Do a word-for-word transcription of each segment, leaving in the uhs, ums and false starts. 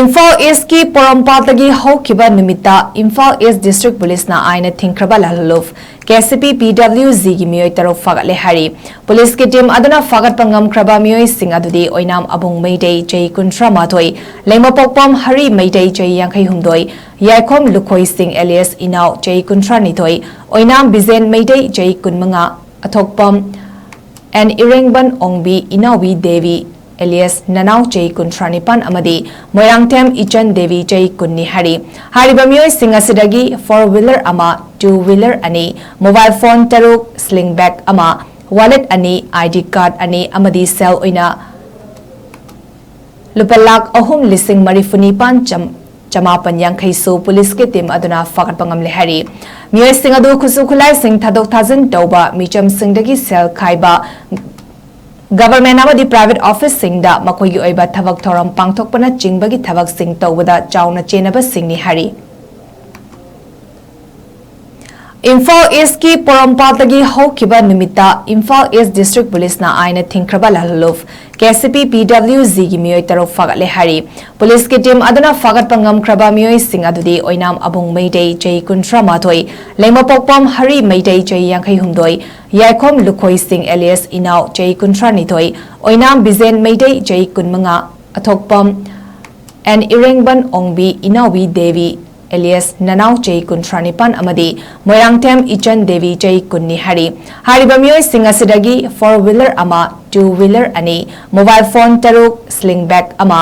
ꯏꯝꯐꯥꯜ ꯏꯁꯀꯤ ꯄꯣꯔꯣꯝꯄꯥꯠꯇꯒꯤ ꯍꯧꯈꯤꯕ ꯅꯨꯃꯤꯠꯇ ꯏꯝꯐꯥꯜ ꯏꯁ ꯗꯤꯁꯇ꯭ꯔꯤꯛ ꯄꯨꯂꯤꯁꯅ ꯑꯥꯏꯟꯅ ꯊꯤꯡꯈ꯭ꯔꯕ ꯂꯥꯂꯨꯂꯨꯐ ꯀꯦ ꯁꯤ ꯄꯤ ꯄꯤ ꯗꯕ꯭ꯂꯤꯎ ꯖꯤꯒꯤ ꯃꯤꯑꯣꯏ ꯇꯔꯨꯛ ꯐꯥꯒꯠꯂꯦ ꯍꯥꯏꯔꯤ꯫ ꯄꯨꯂꯤꯁꯀꯤ ꯇꯤꯝ ꯑꯗꯨꯅ ꯐꯥꯒꯠꯄ ꯉꯝꯈ꯭ꯔꯕ ꯃꯤꯑꯣꯏꯁꯤꯡ ꯑꯗꯨꯗꯤ ꯑꯣꯏꯅꯥꯝ ꯑꯕꯨꯡ ꯃꯩꯇꯩ, ꯆꯍꯤ ꯀꯨꯟꯊ꯭ꯔꯥ ꯃꯥꯊꯣꯏ, ꯂꯩꯃꯄꯣꯛꯄꯝ ꯍꯔꯤ ꯃꯩꯇꯩ, ꯆꯍꯤ ꯌꯥꯡꯈꯩ ꯍꯨꯝꯗꯣꯏ, ꯌꯥꯏꯈꯣꯝ ꯂꯨꯈꯣꯏ ꯁꯤꯡ alias ꯏꯅꯥꯎ, ꯆꯍꯤ ꯀꯨꯟꯊ꯭ꯔꯥ ꯅꯤꯊꯣꯏ, ꯑꯣꯏꯅꯥꯝ ꯕꯤꯖꯦꯟ ꯃꯩꯇꯩ, ꯆꯍꯤ ꯀꯨꯟꯃꯉꯥ, ꯑꯊꯣꯛꯄꯝ ꯑꯦꯟ ꯏꯔꯦꯡꯕꯟ ꯑꯣꯡꯕꯤ, ꯏꯅꯥꯎꯕꯤ ꯗꯦꯕꯤ, alias ꯅꯅꯥꯎ, ꯆꯍꯤ ꯀꯨꯟꯊ꯭ꯔꯥ ꯅꯤꯄꯥꯟ ꯑꯃꯗꯤ ꯃꯣꯏꯔꯥꯡꯊꯦꯝ ꯏꯆꯟ ꯗꯦꯕꯤ, ꯆꯍꯤ ꯀꯨꯟꯅꯤ ꯍꯥꯏꯔꯤ꯫ ꯍꯥꯏꯔꯤꯕ ꯃꯤꯑꯣꯏꯁꯤꯡ ꯑꯁꯤꯗꯒꯤ four wheeler ꯑꯃ, two wheeler ꯑꯅꯤ, mobile phone ꯇꯔꯨꯛ, sling bag ꯑꯃ, wallet ꯑꯅꯤ, I D card ꯑꯅꯤ ꯑꯃꯗꯤ ꯁꯦꯜ ꯑꯣꯏꯅ ꯂꯨꯄꯥ ꯂꯥꯈ ꯑꯍꯨꯝ ꯂꯤꯁꯤꯡ ꯃꯔꯤꯐꯨ ꯅꯤꯄꯥꯟ ꯆꯝ-, ꯆꯃꯥꯄꯟ ꯌꯥꯡꯈꯩꯁꯨ ꯄꯨꯂꯤꯁꯀꯤ ꯇꯤꯝ ꯑꯗꯨꯅ ꯐꯥꯒꯠꯄ ꯉꯝꯂꯦ ꯍꯥꯏꯔꯤ꯫ ꯃꯤꯑꯣꯏꯁꯤꯡ ꯑꯗꯨ ꯈꯨꯠꯁꯨ ꯈꯨꯠꯂꯥꯏꯁꯤꯡ ꯊꯥꯗꯣꯛ ꯊꯥꯖꯤꯟ ꯇꯧꯕ, ꯃꯤꯆꯝꯁꯤꯡꯗꯒꯤ ꯁꯦꯜ ꯈꯥꯏꯕ, ꯒꯚꯔꯟꯃꯦꯟꯠ ꯑꯃꯗꯤ ꯄ꯭ꯔꯥꯏꯚꯦꯠ ꯑꯣꯐꯤꯁꯁꯤꯡꯗ ꯃꯈꯣꯏꯒꯤ ꯑꯣꯏꯕ ꯊꯕꯛ ꯊꯧꯔꯝ ꯄꯥꯡꯊꯣꯛꯄꯅꯆꯤꯡꯕꯒꯤ ꯊꯕꯛꯁꯤꯡ ꯇꯧꯕꯗ ꯆꯥꯎꯅ ꯆꯦꯟꯅꯕꯁꯤꯡꯅꯤ ꯍꯥꯏꯔꯤ꯫ ꯏꯝꯐꯥꯜ ꯏꯁꯀꯤ ꯄꯣꯔꯣꯝꯄꯥꯠꯇꯒꯤ ꯍꯧꯈꯤꯕ ꯅꯨꯃꯤꯠꯇ ꯏꯝꯐꯥꯜ ꯏꯁ ꯗꯤꯁꯇ꯭ꯔꯤꯛ ꯄꯨꯂꯤꯁꯅ ꯑꯥꯏꯟꯅ ꯊꯤꯡꯈ꯭ꯔꯕ ꯂꯥꯂꯨꯂꯨꯐ ꯀꯦ ꯁꯤ ꯄꯤ ꯄꯤ ꯗꯕ꯭ꯂꯤꯎ ꯖꯤꯒꯤ ꯃꯤꯑꯣꯏ ꯇꯔꯨꯛ ꯐꯥꯒꯠꯂꯦ ꯍꯥꯏꯔꯤ꯫ ꯄꯨꯂꯤꯁꯀꯤ ꯇꯤꯝ ꯑꯗꯨꯅ ꯐꯥꯒꯠꯄ ꯉꯝꯈ꯭ꯔꯕ ꯃꯤꯑꯣꯏꯁꯤꯡ ꯑꯗꯨꯗꯤ ꯑꯣꯏꯅꯥꯝ ꯑꯕꯨꯡ ꯃꯩꯇꯩ, ꯆꯍꯤ ꯀꯨꯟꯊ꯭ꯔꯥ ꯃꯥꯊꯣꯏ, ꯂꯩꯃꯄꯣꯛꯄꯝ ꯍꯔꯤ ꯃꯩꯇꯩ, ꯆꯍꯤ ꯌꯥꯡꯈꯩ ꯍꯨꯝꯗꯣꯏ, ꯌꯥꯏꯈꯣꯝ ꯂꯨꯈꯣꯏ ꯁꯤꯡ alias ꯏꯅꯥꯎ, ꯆꯍꯤ ꯀꯨꯟꯊ꯭ꯔꯥ ꯅꯤꯊꯣꯏ, ꯑꯣꯏꯅꯥꯝ ꯕꯤꯖꯦꯟ ꯃꯩꯇꯩ, ꯆꯍꯤ ꯀꯨꯟꯃꯉꯥ, ꯑꯊꯣꯛꯄꯝ ꯑꯦꯟ ꯏꯔꯦꯡꯕꯟ ꯑꯣꯡꯕꯤ, ꯏꯅꯥꯎꯕꯤ ꯗꯦꯕꯤ, alias ꯅꯅꯥꯎ, ꯆꯍꯤ ꯀꯨꯟꯊ꯭ꯔꯥ ꯅꯤꯄꯥꯟ ꯑꯃꯗꯤ ꯃꯣꯏꯔꯥꯡꯊꯦꯝ ꯏꯆꯟ ꯗꯦꯕꯤ, ꯆꯍꯤ ꯀꯨꯟꯅꯤ ꯍꯥꯏꯔꯤ꯫ ꯍꯥꯏꯔꯤꯕ ꯃꯤꯑꯣꯏꯁꯤꯡ ꯑꯁꯤꯗꯒꯤ four wheeler ꯑꯃ, two wheeler ꯑꯅꯤ, mobile phone ꯇꯔꯨꯛ, sling bag ꯑꯃ,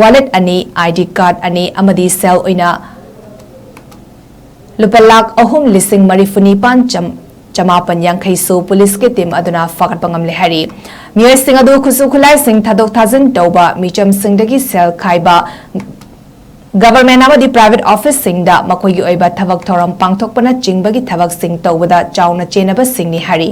wallet ꯑꯅꯤ, I D card ꯑꯅꯤ ꯑꯃꯗꯤ ꯁꯦꯜ ꯑꯣꯏꯅ ꯂꯨꯄꯥ ꯂꯥꯈ ꯑꯍꯨꯝ ꯂꯤꯁꯤꯡ ꯃꯔꯤꯐꯨ ꯅꯤꯄꯥꯟ ꯆꯝ-, ꯆꯃꯥꯄꯟ ꯌꯥꯡꯈꯩꯁꯨ ꯄꯨꯂꯤꯁꯀꯤ ꯇꯤꯝ ꯑꯗꯨꯅ ꯐꯥꯒꯠꯄ ꯉꯝꯂꯦ ꯍꯥꯏꯔꯤ꯫ ꯃꯤꯑꯣꯏꯁꯤꯡ ꯑꯗꯨ ꯈꯨꯠꯁꯨ ꯈꯨꯠꯂꯥꯏꯁꯤꯡ ꯊꯥꯗꯣꯛ ꯊꯥꯖꯤꯟ ꯇꯧꯕ, ꯃꯤꯆꯝꯁꯤꯡꯗꯒꯤ ꯁꯦꯜ ꯈꯥꯏꯕ, ꯒꯚꯔꯟꯃꯦꯟꯠ ꯑꯃꯗꯤ ꯄ꯭ꯔꯥꯏꯚꯦꯠ ꯑꯣꯐꯤꯁꯁꯤꯡꯗ ꯃꯈꯣꯏꯒꯤ ꯑꯣꯏꯕ ꯊꯕꯛ ꯊꯧꯔꯝ ꯄꯥꯡꯊꯣꯛꯄꯅꯆꯤꯡꯕꯒꯤ ꯊꯕꯛꯁꯤꯡ ꯇꯧꯕꯗ ꯆꯥꯎꯅ ꯆꯦꯟꯅꯕꯁꯤꯡꯅꯤ ꯍꯥꯏꯔꯤ꯫